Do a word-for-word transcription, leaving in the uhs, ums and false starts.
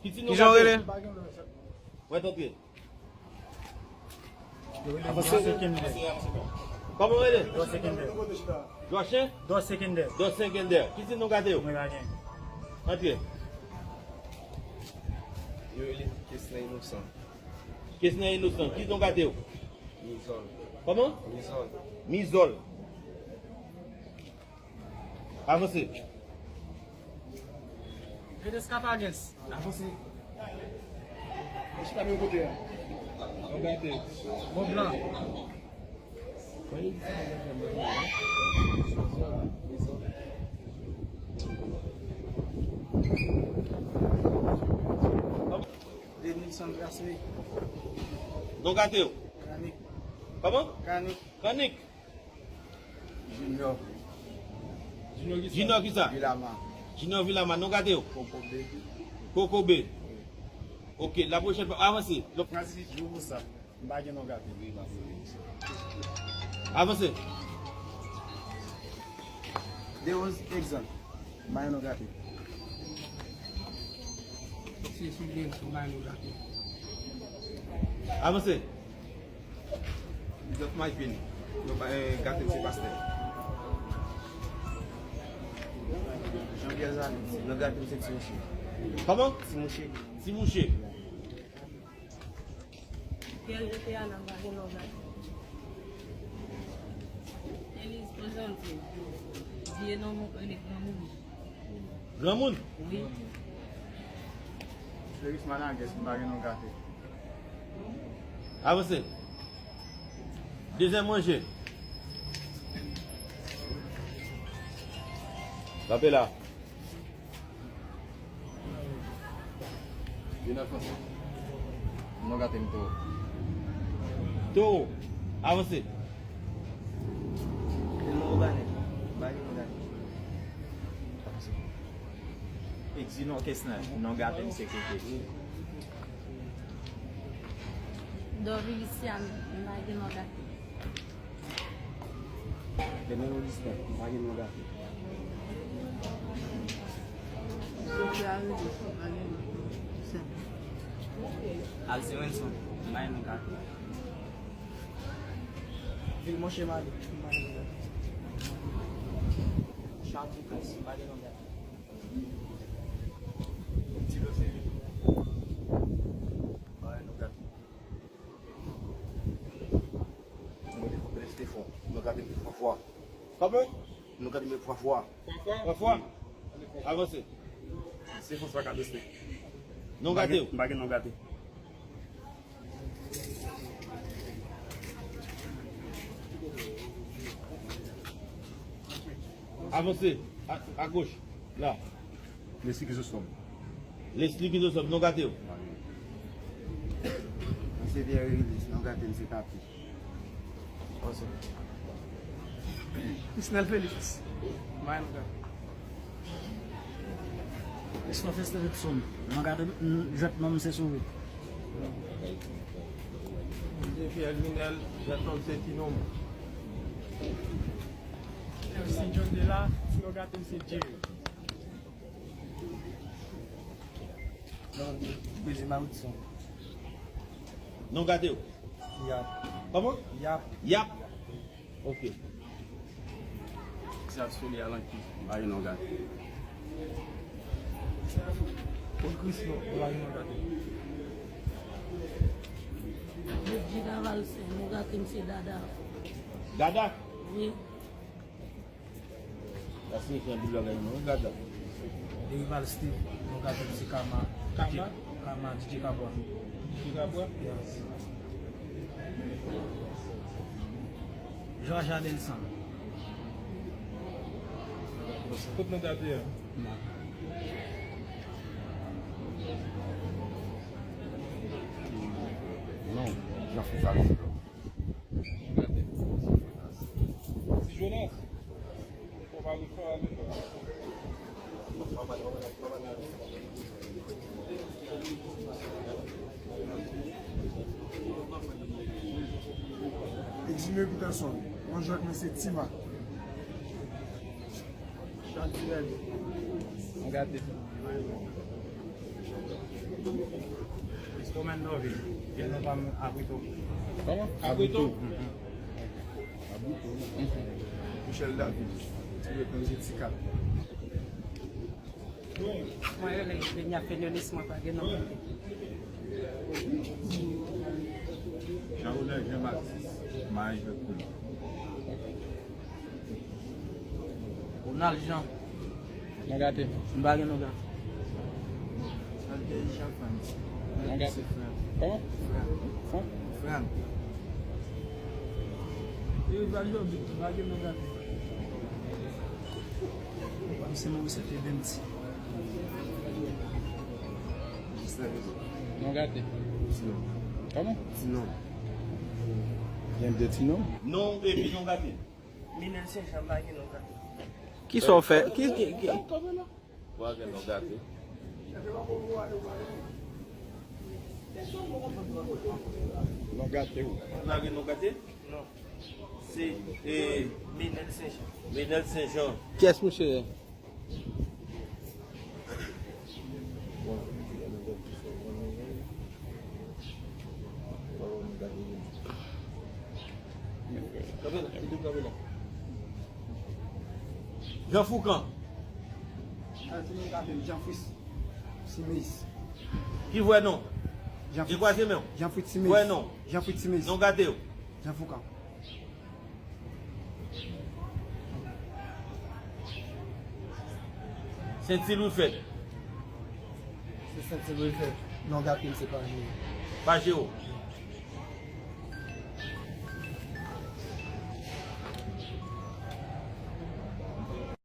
Ki ti non w rele? Mwen tantre. Avanse. Kòman w rele? Dòsen. Dòsen Kender. Dòsen Kender. Ki ti non gate w? Antre. Yo rele Kesner Inosan. Kesner Inosan. Ki non gate w? Mizòl. Kòman? Mizòl. Mizòl. Avanse. Jones Capagens. Avanse. Mwen chita menm kote a. Mwen gate. Mont Blanc. Denilson Grasmé. Non gate w. Kanik. Kòman? Kanik. Kanik. Junior. Junior kisa? Junior kisa? Vilama. Junior Vilama, non gate w. Kokobe. Kokobe. Ok, la pwochèn fwa, avanse. Francis Jouvosa. M pa gen non gate. Avanse. Deose Exant. M pa gen non gate. Se sou James, m pa gen non gate. Avanse. Joseph Mayvin. Non pa, eh, gate m se pastè. Jean Pierre Zali. Non gate m se Ti Mouche. Kòman? Ti Mouche. Ti Mouche. Pierre Jeté Ana, m pa gen non gate. Elise Kozanti. Vye non, mwen konnen granmoun. Granmoun? Wi. Fleris Manages, m pa gen non gate. Avanse. Dezyèm ranje. Kanpe la. Vin nan franse. Non gate m Towo. Towo. Avanse. Elmo Obanè. M pa gen non gate. Exino Kesner. Non gate m se Keke. Dorviliciane. M pa gen non gate. Demen Augustin, m pa gen non gate. Sophie Aride, m pa gen non gate. Alciwenson, m pa gen non gate. Vilmonche Mali, m pa gen non gate. Charles Ducas, m pa gen non gate. Ti Loseri, m pa gen non gate. Mwen te fè Stefan. Nou gade m twa fwa. Kòman? Nou gade m twa fwa. Twa fwa? Twa fwa? Avanse. Stefan sa ka bese. Non gate w. M pa gen non gate. Avanse. A, a goch. La. Leslie Chrysostome. Leslie Chrysostome, non gate w. Mwen se Pierre Rélis, non gate m se Papi. Isnel Félix, mwen non gate. Christophe Stevenson, non gate m, jwèt non m se Sourit. Mwen se Pierre Lunel, jwèt non m se Ti Nonm. Mèsi John Dela, non gate m se Jerry. Non, Bezi Maritson. Non gate w. Yap. Kòman? Yap. Yap. Ok. Sa sou li alanki. Mari non gate. Paul Chris non, mari non gate. Djida Valcin, non gate m se Dada. Dada? Wi. Sa siyifi anpil bagay non, wi, gade la. Derival Steve, non gate m se Kama. Kama? Kama, D J Kabwa. D J Kabwa? Yes. George Adelson. Kot non gate a? Non. Non, Jean Fritz Alexis. Ti Jonas. Fò pa ret fò ale. Eximé Peterson. Mwen jwèt mwen se Tima. Chantirèl. Mwen gate. Komandovil, gen non pa m Abrito. Kòman? Abrito. Michel David, ti rekonn se ti kat. Mwen rele Benya Fenolis, mwen pa gen non. Jean Ronald Jean Baptiste, Marie Jacques Coulon. Ronald Jean. Non gate. M pa gen non gate. Saltè Richard Franz. Non gate. Kòman? Fran. Franz. Yo va jodi, m pa gen non gate. Misye Maurice te Dempsey. Non gate. Ti non. Kòman? Ti non. Gen de ti non? Non epi non gate. Minel Senjan, m pa gen non gate. Ki sa w fè? Ki, ki, ki... Ou pa gen non gate. Non gate ou. Ou pa gen non gate? Non. Se e, Minel Senjan. Menel Senjan. Kiyès misye ye? Jean Foucan. Jean Fritz Simez. Ki vwè non? Jean Di kwaze men w. Jean Fritz Simez. Vwè non. Jean Fritz Simez. Non gate w. Jean Foucan. Senti Lwifèd. Se Senti Lwifèd. Non gate m se pa jere. Pa jere w.